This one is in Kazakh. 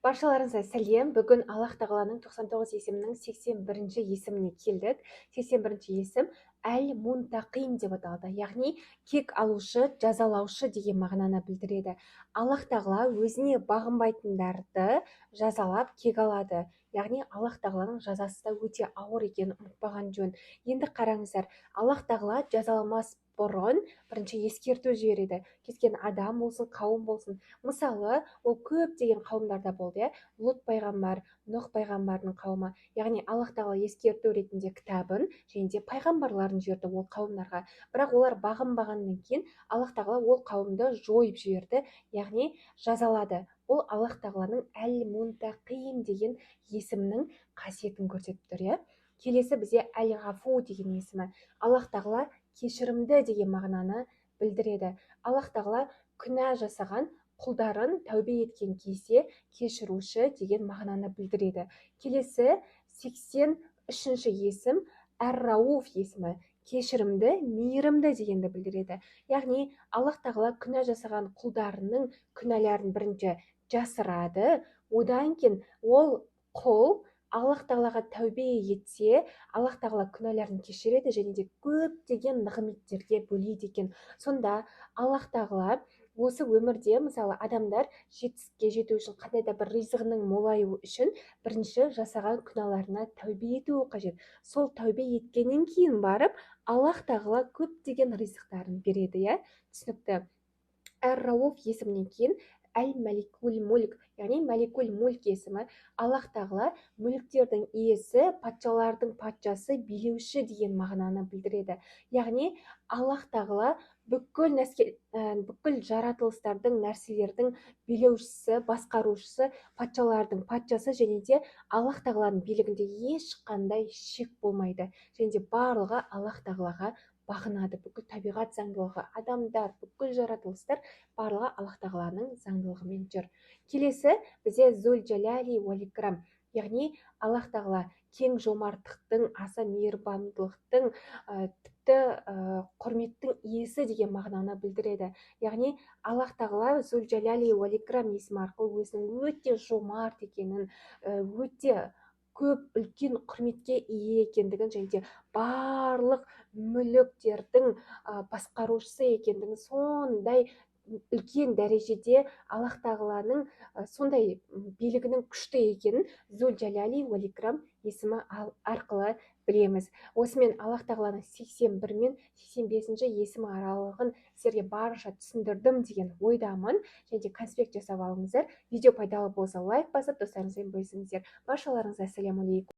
Баршаларыңызға сәлем! Бүгін Аллах Тағаланың 99 есімінің 81-ші есіміне келдік. 81-ші есім әл мунтақим деп аталады, яғни кек алушы, жазалаушы деген мағынаны білдіреді. Аллах Тағала өзіне бағынбайтындарды жазалап, кек алады, яғни Аллах Тағаланың жазасы да өте ауыр екенін ұмытпаған жөн. Енді қараңыздар, Аллах Тағала жазаламас бұрын бірінші ескерту жібереді, кез келген адам болсын, қауым болсын. Мысалы, ол көптеген қауымдарда болды, иә, Лұт пайғамбар, Нұх пайғамбардың қауымы. Яғни Аллах Тағала ескерту ретінде кітабын және де пайғамбарларын жіберді ол қауымдарға, бірақ олар бағынбағаннан кейін Аллах Тағала ол қауымды жойып жіберді, яғни жазалады. Бұл Аллах Тағаланың әл мунтақим деген есімнің қасиетін көрсетіп тұр, иә. Келесі бізде әл ғафу деген есімі. Аллах Тағала кешірімді деген мағынаны білдіреді. Аллах Тағала күнә жасаған құлдарын тәубе еткен кезде кешіруші деген мағынаны білдіреді. Келесі 83-ші есім әр рауф есімі, кешірімді, мейірімді дегенді білдіреді. Яғни Аллах Тағала күнә жасаған құлдарының күнәларын бірінші жасырады, одан кейін ол құл Аллах Тағалаға тәубе етсе, Аллах Тағала күнәларын кешіреді және де көптеген нығметтерге бөлейді екен. Сонда Аллах Тағала осы өмірде, мысалы, адамдар жетістікке жету үшін, қандай да бір ризығының молаюы үшін бірінші жасаған күнәларына тәубе етуі қажет. Сол тәубе еткеннен кейін барып Аллах Тағала көптеген ризықтарын береді, иә, түсінікті. Әр рауф есімінен кейін әл мәликул мүлк, яғни Мәликул мүлк есімі. Аллах Тағала мүліктердің иесі, патшалардың патшасы, билеуші деген мағынаны білдіреді. Яғни Аллах Тағала бүкіл, бүкіл жаратылыстардың, нәрселердің билеушісі, басқарушысы, патшалардың патшасы және де Аллах Тағаланың билігінде ешқандай шек болмайды және де барлығы Аллах Тағалаға бағынады. Бүкіл табиғат заңдылығы, адамдар, бүкіл жаратылыстар, барлығы Аллах Тағаланың заңдылығымен жүр. Келесі бізде зул жалали уал икрам, яғни Аллах Тағала кең жомарттықтың, аса мейірбандылықтың, тіпті құрметтің иесі деген мағынаны білдіреді. Яғни Аллах Тағала зул жалали уал икрам есімі арқылы өзінің өте жомарт екенін, өте көп үлкен құрметке ие екендігін және де барлық мүліктердің басқарушысы екендігін, сондай үлкен дәрежеде Аллах Тағаланың сондай билігінің күшті екенін зул жалали уал икрам есімі арқылы білеміз. Осымен Аллах Тағаланың 81 мен 85-ші есімі аралығын сіздерге барынша түсіндірдім деген ойдамын. Және де конспект жасап алыңыздар. Видео пайдалы болса, лайк басып, достарыңызбен бөлісіңіздер. Баршаларыңызға ассаляму алейкум.